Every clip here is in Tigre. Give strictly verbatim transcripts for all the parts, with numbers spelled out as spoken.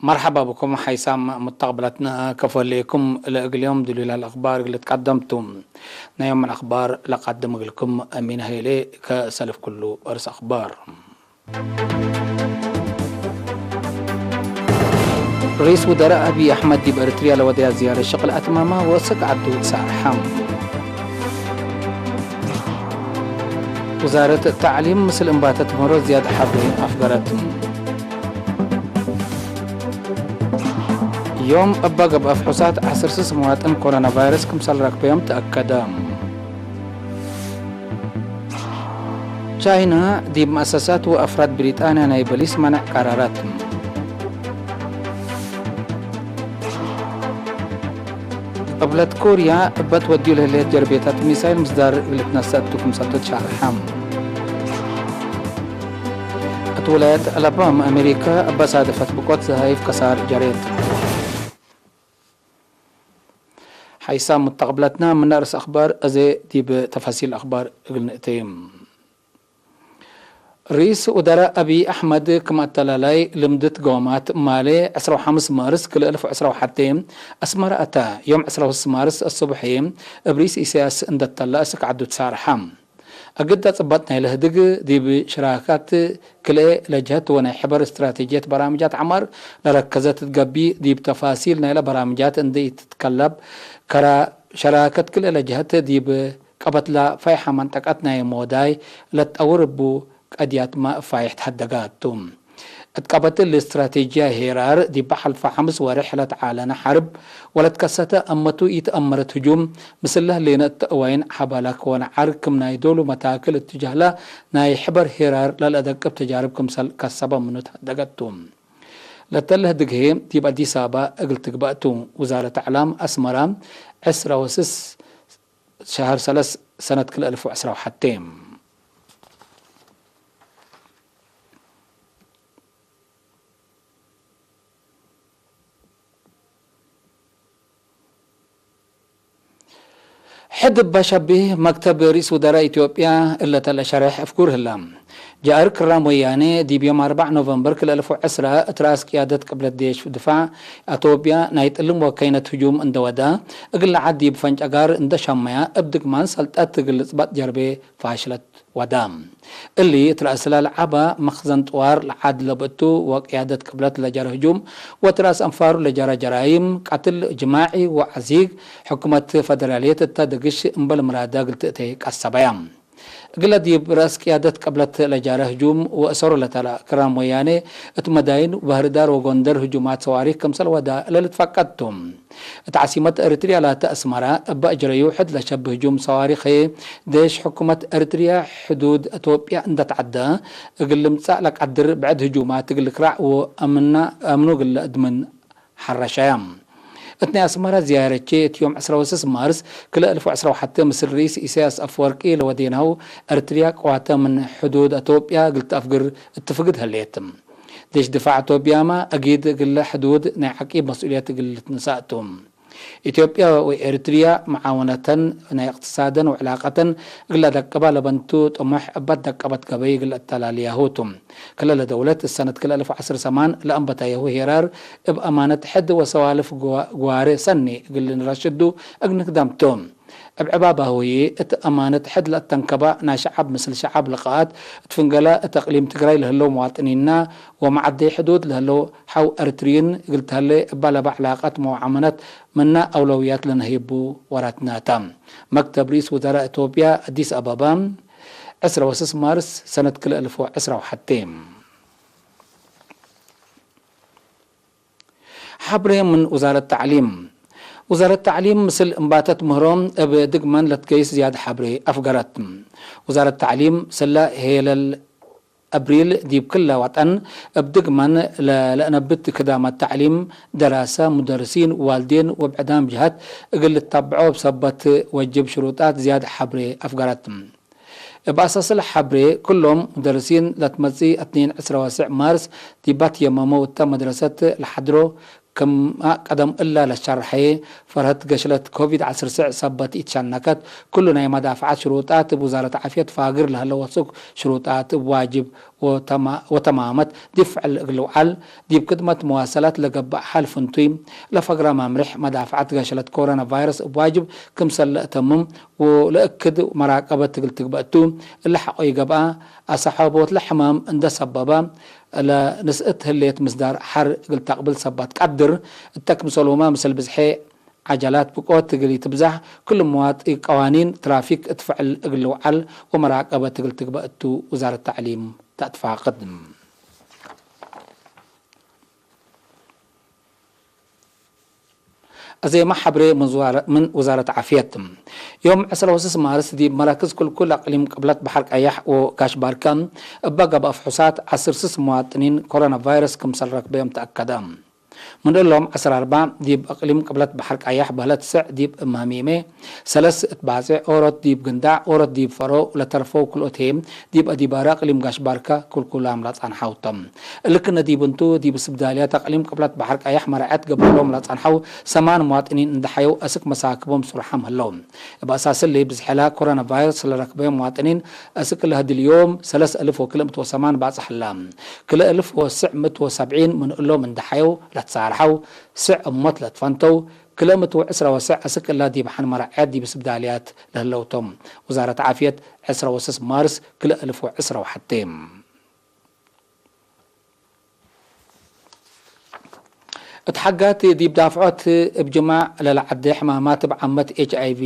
መርሐባ ብኩም ሐይሳም ሙተቅብለትነ፣ ከፎ ሌኩም ለእግል ዮም ድሉል አልአክባር እግል ልትቀደም ቱ። ናይ ዮም አልአክባር ለቀድም እግልኩም አሚን ሀይሌ ከሰልፍ ኩሉ አርስ አክባር። ርኢስ ውዘራእ አብይ አሕመድ ዲብ ኤረትርያ ለወደያ ዝያረት ሽቅል አትማማ ወሰክ ዐዱ ሳርሐ። ውዛረት ተዕሊም ምስል እንባተ ትምህሮ ዝያድ ሐብሬ አፍገረት። ዮም እበ ገብአ ፍሑሳት ዐስር ስስ መዋጥን ኮሮና ቫይረስ ክምሰል ረክበዮም ተአከደ። ቻይና ዲብ መአሰሳት ወአፍራድ ብሪጣንያ ናይ በሊስ መነዕ ቀራራት። ቅብለት ኮርያ እበ ትወድዩ ለህሌት ጀርቤታት ሚሳይል ምስዳር እግል ትነሰእ ቱ ክምሰልቱ ተሻርሐ። እት ውላየት አላባማ አሜሪካ እበ ሳደፈት ብቆት ዘሃይፍ ከሳር ጀሬት። ሐይሳም ሙተቅብለትና ምነ አርስ አክባር አዜ ዲብ ተፋሲል አክባር እግል ንእቴ። ርኢስ ውደራእ አብይ አሕመድ ክም አተላላይ ልምድት ጎማት ማሌ ዕስራ ወሐምስ ማርስ ክልኤ አልፍ ወዕስራ ወሐቴ አስመረ አተ። ዮም ዕስራ ወስስ ማርስ አስቡሒ እብ ርኢስ ኢሰያስ እንደ ተለአ እስክ ዐዱ ትሳርሐ። እግደ ጽበጥ ናይ ለህድግ ዲብ ሽራካት ክልኤ ለጀህት ወናይ ሕበር እስትራቴጅየት በራምጃት ዐማር ለረከዘት ትገቢ ዲብ ተፋሲል ናይለ በራምጃት እንዴ ኢትትከለብ ከረ ሸራከት ክልኤ ለጀህት ዲብ ቀበትላ ፋይሐ መንጠቀት ናይ ሞዳይ ለትጠውር እቡ ቀድያትመ ፋይሕ ተሀደጋቱ። እት ቀበት እሊ እስትራቴጅያ ሄራር ዲብ ሐልፈ ሐምስ ወሬሕ ለተዓለነ ሐርብ ወለትከሰተ አመቱ ኢተአመረት ህጁም ምስለ ህሌነ እተ እዋይን ሐባላክ ወነዓር ክም ናይ ዶሉ መታክል እትጃህላ ናይ ሕበር ሄራር ለለአደቅብ ተጃርብ ክምሰል ከሰበ ምኑ ተሀደገቱ። ለተለህ ድግሄ ዲብ አዲስ አበባ እግል ትግበእ ቱ። ውዛረት አዕላም አስመራ ዕስራ ወስስ ሸሀር ሰለስ ሰነት ክልኤ አልፍ ወዕስራ ወሐቴ። ሕድ እበ ሸቢህ መክተብ ርኢስ ውደራእ ኢትዮጵያ እለ ተለሸሬሕ እፍጉር ህለ። ጃእር ክራም ወያኔ ዲብ ዮም አርበዕ ኖቨምበር ክልኤ አልፍ ወዕስራ እት ረአስ ቅያደት ቅብለት ዴሽ ድፋዕ አቶብያ ናይ ጥልም ወከይነት ህጁም እንደ ወዳ፣ እግለ ዐድ ዲብ ፈንጨጋር እንደ ሸመያ እብ ድግማን ሰልጠት እግል ልጽበጥ ጀርቤ ፋሽለት ወዳ። እሊ እት ረአስለ ለዐበ መክዘን ጥዋር ለዓድ ለብእቱ ወቅያደት ቅብለት ለጀረ ህጁም ወእት ረአስ አንፋሩ ለጀረ ጀራይም ቀትል ጅማዒ ወዐዚግ ሕኩመት ፈደራልየት እተ ድግሽ እምበል ምራደ እግል ትእቴ ቀሰበያ። እግለ ዲብ ረአስ ቅያደት ቅብለት ለጀረ ህጁም ወእሰሩ ለተላ ክራም ወያኔ እት መዳይን ባህርዳር ወጎንደር ህጁማት ሰዋሪክ ክምሰል ወዳ ለልትፈቀድ ቱ። እት ዐሲመት ኤሪትርያ ላተ አስመራ እበ አጅረዩ ሕድ ለሸብህ ህጁም ሰዋሪክ ህዬ፣ ዴሽ ሕኩመት ኤሪትርያ ሕዱድ አቶብያ እንደ ተዐደ፣ እግል ልምጸእ ለቀድር ብዕድ ህጁማት እግል ልክራዕ ወአምና፣ አምኑ እግል ለአድምን ሐረሻያ። እት ናይ አስመራ ዝያረቼ እት ዮም ዕስራ ወስስ ማርስ ክልኤ አልፍ ወዕስራ ወሐቴ ምስል ርኢስ ኢሳያስ አፈወርቂ ለወዴናሁ ኤሪትርያ ቅዋተ ምን ሕዱድ አቶብያ እግል ተአፍግር እትፍግድ ህሌት። ዴሽ ድፋዕ ቶብያመ አጊድ እግለ ሕዱድ ናይ ዐቂብ መስኡልየት እግል ልትንሳእ ቱ። ኢትዮጵያ ወኤሪትርያ መዓወነተን ናይ እቅትሳደን ወዕላቀተን እግለ ደቅባ ለበንቱ ጥሙሕ እበ ደቀበት ገበይ እግል አተላልያሁ ቱ። ክለ ለደውለት እሰነት ክለ አልፍ ወዐስር ሰማን ለአንበታየሁ ሄራር እብ አማነት ሕድ ወሰዋልፍ ግዋ-፣ ግዋሬ ሰኒ እግል ልንረሽዱ እግል ንክደም ቱ። እብ ዕባባሁ ህዬ፣ እት አማነት ሕድ ለአተንከበ ናይ ሸዐብ ምስል ሸዐብ ልቃአት፣ እት ፍንገለ እት አቅሊም ትግራይ ለህለው መዋጥኒና ወመዐደይ ሕዱድ ለህለው ሐው ኤሪትርዪን እግል ተህሌ እበ ለበ ዕላቀት መዋዓመነት ምነ አውለውያት ለነህይቡ ወራትናተ። መክተብ ርኢስ ውዘራእ ኢትዮጵያ፣ አዲስ አበባ፣ ዕስራ ወስስ ማርስ ሰነት ክልኤ አልፍ ወዕስራ ወሐቴ። ሐብሬ ምን ውዛረት ተዕሊም። ውዛረት ተዕሊም ምስል እንባተት ምህሮ እብ ድግመን ለትገይስ ዝያድ ሐብሬ አፍገረት። ውዛረት ተዕሊም ሰለ ሄለል አብሪል ዲብ ክለ ወጠን እብ ድግመን ለ-፣ ለእነብት ክዳመት ተዕሊም፣ ደራሰ፣ ሙደርሲን፣ ዋልዴን ወብዕዳም ጀሀት እግል ልታብዖ እብ ሰበት ወጅብ ሽሩጣት ዝያድ ሐብሬ አፍገረት። እብ አሳስለ ሐብሬ፣ ክሎም ሙደርሲን ለትመጽእ እትኔን ዕስራ ወሰዕ ማርስ ዲብ አትየመመው እተ መድረሰት ለሐድሮ ክም ቀደም እለ ለሸርሐየ፣ ፈርሀት ገሽለት ኮቪድ ዐስር ስዕ ሰበት ኢትሸነከት፣ ክሉ ናይ መዳፍዐት ሽሩጣት እብ ውዛረት ዓፍየት ፋግር ለሀለ ወሱክ ሽሩጣት እብ ዋጅብ ወተማ-፣ ወተማመት ዲብ ፍዕል እግል ልውዓል፣ ዲብ ክድመት መዋሰላት ለገብእ ሐል ፍንቱይ ለፈግረ መምርሕ መዳፍዐት ገሽለት ኮሮና ቫይረስ እብ ዋጅብ ክምሰል ለእተምም ወለእክድ መራቀበት እግል ትግበእ ቱ። እለ ሐቆ ኢገብአ፣ አሰሐቦት ለሕማም እንደ ሰበበ፣ ለንስእት ህሌት ምስዳር ሐር እግል ተቅብል ሰበት ቀድር፣ እተ ክምሰልሁመ ምስል ብዝሐ ዐጀላት ብቆት እግል ኢትብዛሕ፣ ክሉ መዋጢ ቀዋኒን ትራፊክ እት ፍዕል እግል ልውዓል ወመራቀበት እግል ትግበእ እቱ ውዛረት ተዕሊም ተአትፋቅድ። አዜመ ሐብሬ ምን ዝዋረ-፣ ምን ውዛረት ዓፍየት። ዮም ዕስራ ወስስ ማርስ ዲብ መራክዝ ክልኩል አቅሊም ቅብለት በሐር ቀያሕ ወጋሽ ባርከ እበ ገብአ ፍሑሳት ዐስር ስስ መዋጥኒን ኮሮና ቫይረስ ክምሰል ረክበዮም ተአከደ። ምን እሎም ዐስር አርበዕ ዲብ አቅሊም ቅብለት በሐር ቀያሕ በህለት ስዕ ዲብ እማሚሜ፣ ሰለስ እት ባጽዕ፣ ኦሮት ዲብ ግንዳዕ፣ ኦሮት ዲብ ፈሮ ለተርፈው ክልኦት ህዬ ዲብ አዲባረ አቅሊም ጋሽ ባርከ ክልኩላም ለጸንሐው ቶም። እሊ ክነ ዲብ እንቱ፣ ዲብ ስብዳልያት አቅሊም ቅብለት በሐር ቀያሕ መራዐት ገብእሎም ለጸንሐው ሰማን መዋጥኒን እንደ ሐየው አስክ መሳክቦም ሱርሓም ህለው። እብ አሳስ እሊ ብዝሐላ ኮሮና ቫይረስ ለረክበዮም መዋጥኒን አስክ ለህድል ዮም ሰለስ አልፍ ወክልኤ ምእት ወሰማን ባጽሕ ህላ። ክልኤ አልፍ ወትስዕ ምእት ወሰብዒን ምን እሎም እንደ ሐየው ለትሳርሐው፣ ስዕ እሞት ለትፈንተው፣ ክልኤ ምእት ወዕስራ ወስዕ አስክ እለ ዲብ ሐን መራዐት ዲብ ስብዳልያት ለህለው ቶም። ውዛረት ዓፍየት ዕስራ ወስስ ማርስ ክልኤ አልፍ ወዕስራ ወሐቴ። እት ሐጋት ዲብ ዳፍዖት እብ ጅማዕ ለለዐዴ ሕማማት እብ ዓመት ኤች አይ ቪ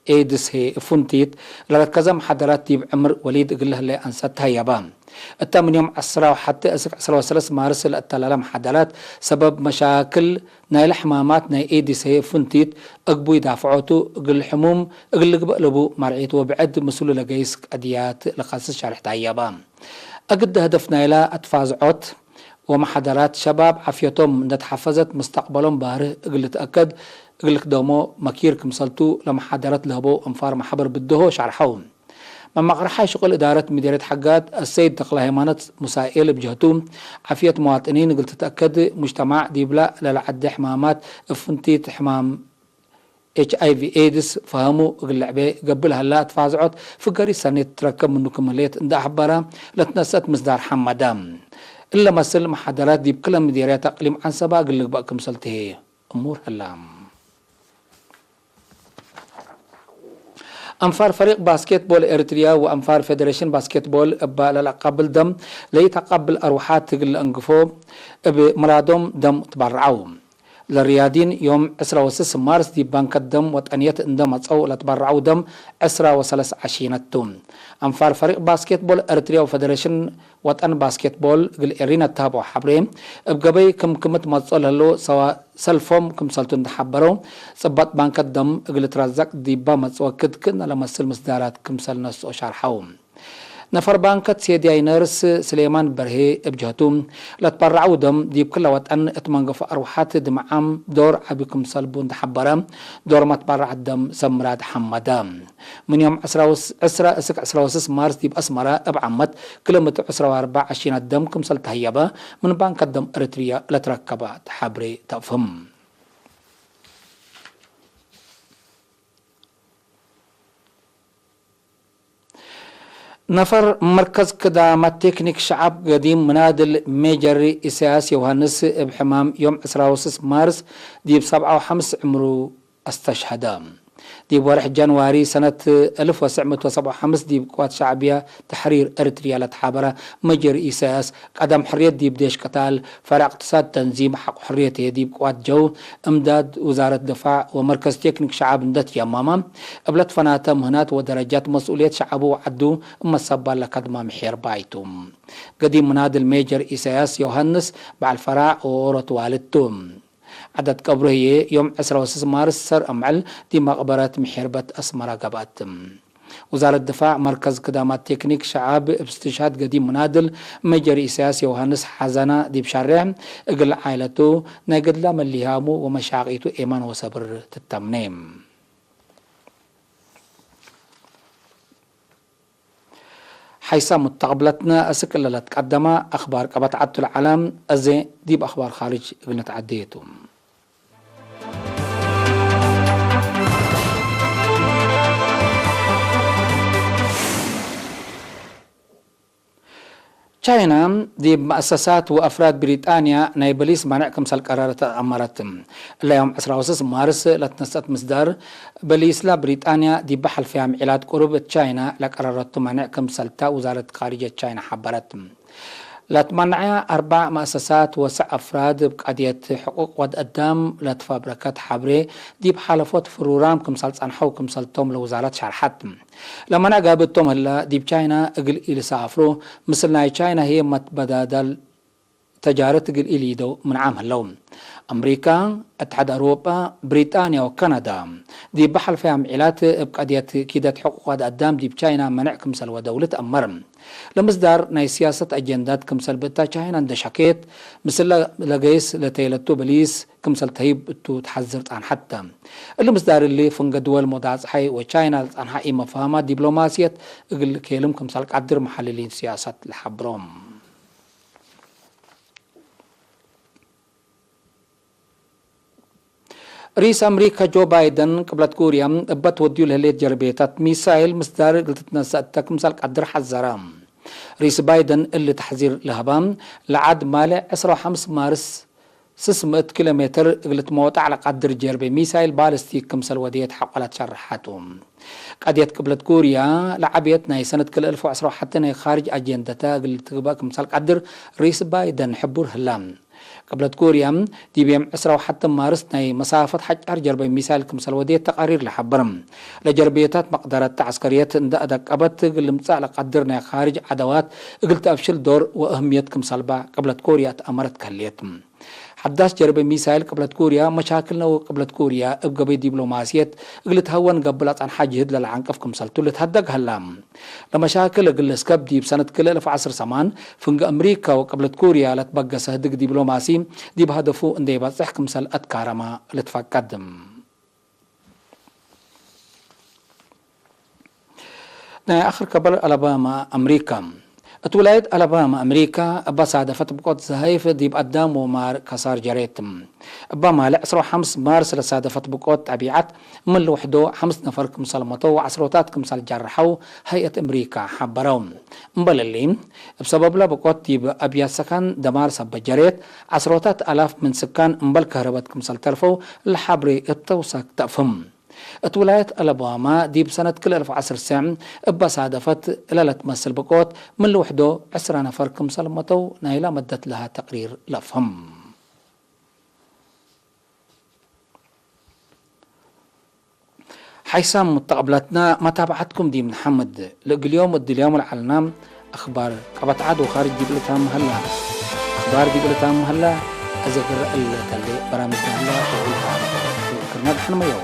ኤድስ ህዬ እብ ፍንቲት ለረከዘ መሓደራት ዲብ ዕምር ወሊድ እግል ለህሌ አንሰት ተሀየበ። እተ ምን ዮም ዐስራ ወሐቴ እስክ ዐስራ ወሰለስ ማርስ ለእተለለ መሓደራት ሰበብ መሻክል ናይለ ሕማማት ናይ ኤድስ ህዬ እብ ፍንቲት እግቡይ ዳፍዖቱ እግል ሕሙም እግል ልግበእ ለቡ መርዒት ወብዕድ ምስሉ ለገይስ ቀድያት ለከስስ ሸርሕ ተሀየበ። እግል ሀደፍ ናይለ አትፋዝዖት ወመሓደራት፣ ሸባብ ዓፍየቶም እንደ ተሐፈዘት፣ ምስተቅበሎም ባርህ እግል ልትአከድ እግል ልክደሞ መኪር ክምሰልቱ፣ ለመሓደረት ለህበው አንፋር መሕበር ብድሆ ሸርሐው። መመቅረሓይ ሽቁል እዳረት ምዴርየት ሐጋት አሰይድ ተክለሃይማኖት ሙሳኤል እብ ጀህቱ፣ ዓፍየት መዋጥኒን እግል ትትአከድ፣ ሙጅተማዕ ዲብለ ለለዐዴ ሕማማት እብ ፍንቲት ሕማም ኤች አይ ቪ ኤድስ ፈሀሙ እግል ልዕቤ ገብእ ለሀላ አትፋዝዖት ፍገሪት ሰኔት ትትረከብ ምኑ ክም ህሌት እንደ አሕበረ፣ ለትነሰአት ምስዳር ሐመደ። እለ መስል መሓደራት ዲብ ክለ ምዴርያት አቅሊም ዐንሰበ እግል ልግበእ ክምሰል ትሄ እሙር ህላ። አንፋር ፈሪቅ ባስኬትቦል ኤሪትሪያ ወአንፋር ፌዴሬሽን ባስኬትቦል እበ ለለአቃብል ደም ለኢተአቃብል አርወሓት እግል ለአንግፎ እብ ምላዶም ደም ትበረዐው። ለሪያዲን ዮም ዕስራ ወስስ ማርስ ዲብ ባንከት ደም ወጠንየት እንደ መጽአው ለትበረዐው ደም ዕስራ ወሰለስ ዐሺነት ቱ። አንፋር ፈሪቅ ባስኬትቦል ኤሪትሪያ ወፌዴሬሽን ወጠን ባስኬትቦል እግል ኤሪነ ተሀበው ሐብሬ፣ እብ ገበይ ክምክምት መጽኦ ለህለው ሰዋ-፣ ሰልፎም ክምሰልቱ እንደ ሐበረው፣ ጽበጥ ባንከት ደም እግል ልትረዘቅ ዲበ መጽኦ ክድ ክእነ ለመስል ምስዳራት ክምሰል ነስኦ ሸርሐው። ነፈር ባንከት ሴድያይ ነርስ ስሌማን በርሄ እብ ጀህቱ፣ ለትበረዐው ደም ዲብ ክለ ወጠን እት መንገፎ አርወሓት ድምዓም ዶር ዐቢ ክምሰል ቡ እንደ ሐበረ፣ ዶር መትበረዐት ደም ሰብ ምራድ ሐመደ። ምን ዮም ዕስራ ወስ-፣ ዕስራ እስክ ዕስራ ወስስ ማርስ ዲብ አስመረ እብ ዓመት ክልኤ ምእት ወዕስራ ወአርበዕ ዐሺነት ደም ክምሰል ተሀየበ ምን ባንከት ደም ኤሪትርያ ለትረከበ ሐብሬ ተአፍህም። ነፈር መርከዝ ክዳማት ቴክኒክ ሸዐብ ገዲም ምናድል ሜጀር ኢሳያስ ዮሃንስ እብ ሕማም ዮም ዕስራ ወስስ ማርስ ዲብ ሰብዓ ወሐምስ ዕምሩ አስተሽሀደ። ዲብ ወርሕ ጃንዋሪ ሰነት አልፍ ወትስዕ ምእት ወሰብዓ ወሐምስ ዲብ ቅዋት ሸዕብያ ተሕሪር ኤሪትርያ ለተሓበረ መጀር ኢሳያስ፣ ቀደም ሕርየት ዲብ ዴሽ ቅታል፣ ፈርዕ እቅትሳድ ተንዚም ሐቆ ሕርየት ህዬ ዲብ ቅዋት ጀው፣ እምዳድ ውዛረት ድፋዕ ወመርከዝ ቴክኒክ ሸዓብ እንደ ትየመመ፣ እብ ለትፈናተ ምህናት ወደረጃት መስኡልየት ሸዐቡ ወዐዱ እመ ሰባል ለከድመ ምሒር ባይቱ። ገዲም ምናድል ሜጀር ኢሳያስ ዮሃንስ በዐል ፈራዕ ወኦሮት ዋልድ ቱ። ዐደት ቀብሩ ህዬ ዮም ዕስራ ወስስ ማርስ ሰር አምዕል ዲብ መቅበረት ምሒርበት አስመረ ገብአት። ውዛረት ድፋዕ መርከዝ ክዳማት ቴክኒክ ሸዓብ እብ እስትሽሃድ ገዲም ምናድል ሜጀር ኢሳያስ ዮሃንስ ሐዘነ ዲብ ሸሬሕ፣ እግል ዓኢለቱ ናይ ገድላመ ሊሃሙ ወመሻቂቱ ኤማን ወሰብር ትተምኔ። ሐይሰ ሙተቅብለትነ፣ አስክ እለ ለትቀደመ አክባር ቀበት ዐቱ ለዐለ፣ አዜ ዲብ አክባር ካርጅ እግል ንትዐዴ ቱ። ቻይና ዲብ መአሰሳት ወአፍራድ ብሪጣንያ ናይ በሊስ ማንዕ ክምሰል ቀረረት አመረት። እለ ዮም ዕስራ ወስስ ማርስ ለትነሰአት ምስዳር፣ በሊስላ ብሪጣንያ ዲበ ሐልፈያ ምዒላት ቁሩብ እት ቻይና ለቀረረቱ ማንዕ ክምሰልታ ውዛረት ካርጅየት ቻይና ሐበረት። ለትመነዐያ አርበዕ መአሰሳት ወሰዕ አፍራድ እብ ቀድየት ሕቁቅ ወድ አዳም ለትፈብረከት ሐብሬ ዲብ ሓለፎት ፍሩራም ክምሰል ጸንሐው ክምሰልቶም ለውዛረት ሸርሐት። ለመንዕ ጋብእ እቶም ህለ፣ ዲብ ቻይና እግል ኢልሰአፍሩ፣ ምስል ናይ ቻይና ህዬ መትበዳደል ተጃረት እግል ኢሊደው ምንዓም ህለው። አምሪካ፣ እትሓድ አውሮጳ፣ ብሪጣንያ ወካናዳ፣ ዲብ ሐልፈያ ምዒላት እብ ቀድየት ኪደት ሕቁቅ ወድ አዳም ዲብ ቻይና መንዕ ክምሰል ወደው ልትአመር። ለምስዳር ናይ ስያሰት አጀንዳት ክምሰል ብእታ ቻይና እንዴ ሸኬት፣ ምስል ለገይስ ለተይለቱ በሊስ ክምሰል ተህይብ እቱ ተሐዝር ጸንሐት። እሊ ምስዳር እሊ፣ ፍንገ ድወል ሞዳጽሐይ ወቻይና ለጸንሐ ኢመፋህማት ዲብሎማስየት እግል ኬልም ክምሰል ቀድር መሐልሊን ስያሰት ለሐብሮም። ርኢስ አምሪከ ጆ ባይደን፣ ቅብለት ኩርያ እበ ትወድዩ ለህሌት ጀርቤታት ሚሳይል ምስዳር እግል ትትነሰእ እተ ክምሰል ቀድር ሐዘረ። ርኢስ ባይደን እሊ ተሕዚር ለሀበ፣ ለዐድ ማሌ ዕስራ ወሐምስ ማርስ ስስ ምእት ኪሎ ሜትር እግል ትመወጣዕ ለቀድር ጀርቤ ሚሳይል ባልስቲክ ክምሰል ወደየት ሐቆላት ሸርሐቱ። ቀድየት ቅብለት ኩርያ ለዐቤት ናይ ሰነት ክልኤ እልፍ ወዐስራ ወሐቴ ናይ ካርጅ አጀንደተ እግል ትግበእ ክምሰል ቀድር ርኢስ ባይደን ሕቡር ህለ። ቅብለት ኩርያ፣ ዲብ ዮም ዕስራ ወሐቴ ማርስ ናይ መሳፈት ሐጫር ጀርቤ ሚሳይል ክምሰል ወዴት ተቃሪር ለሐብር። ለጀርቤታት መቅደረት ዐስከርየት እንደ አደቀበት እግል ልምጸእ ለቀድር ናይ ካርጅ ዐደዋት እግል ተአፍሽል ዶር ወእህምየት ክምሰልባ ቅብለት ኩርያ ተአመረት ከልየት። ሐዳስ ጀርቤ ሚሳይል ቅብለት ኩርያ፣ መሻክል ነው ቅብለት ኩርያ እብ ገበይ ዲብሎማስየት እግል ልትሀወን ገብእ ለጸንሐ ጅህድ ለለዐንቅፍ ክምሰልቱ ልትሀደግ ሀላ። ለመሻክል እግል ልስከብ ዲብ ሰነት ክልኤ እልፍ ወዐስር ሰማን፣ ፍንገ አምሪካ ወቅብለት ኩርያ ለትበገሰ ህድግ ዲብሎማሲ ዲብ ሀደፉ እንዴ ኢበጽሕ ክምሰል አትካረመ ልትፈቀድ። ናይ አክር ከበር አለባማ አምሪካ። እት ውላየት አለባማ አምሪካ እበ ሳደፈት ብቆት ዘሀይፍ ዲብ አዳም ወማር ከሳር ጀሬት። እበ ማሌ ዕስራ ወሐምስ ማርስ ለሳደፈት ብቆት ጠቢዐት ምን ልውሕዶ ሐምስ ነፈር ክምሰል መተው ወዐስሮታት ክምሰል ጀርሐው ሀይአት አምሪካ ሐበረው። እምበል እሊ፣ እብ ሰበብለ ብቆት ዲብ አብያት ሰካን ደማር ሰበት ጀሬት፣ ዐስሮታት አላፍ ምን ስካን እምበል ከህረበት ክምሰል ተርፈው ለሐብሬ እብ ተውሳክ ተአፍህም። እት ውላየት አለባማ ዲብ ሰነት ክልኤ እልፍ ወዐስር ሰዕ እበ ሳደፈት እለ ለትመስል ብቆት ምን ልውሕዶ ዕስራ ነፈር ክምሰል መተው ናይላ መደት ለሀ ተቅሪር ለአፍህም። ሓይሳም ሙተቀብላትና፣ መታብዐትኩም ዲብ ነሐምድ። ለእግል ዮም እድልዮም ለዐልና አክባር ቀበት ዐድ ወካርጅ ዲብ ልታም ሀላ። አክባር ዲብ ልታም ሀላ፣ አዜ ግረ እለ ተሌ በራምጅ ሀላ ወእግል ታምቆ። ክርና ደሐን መየው።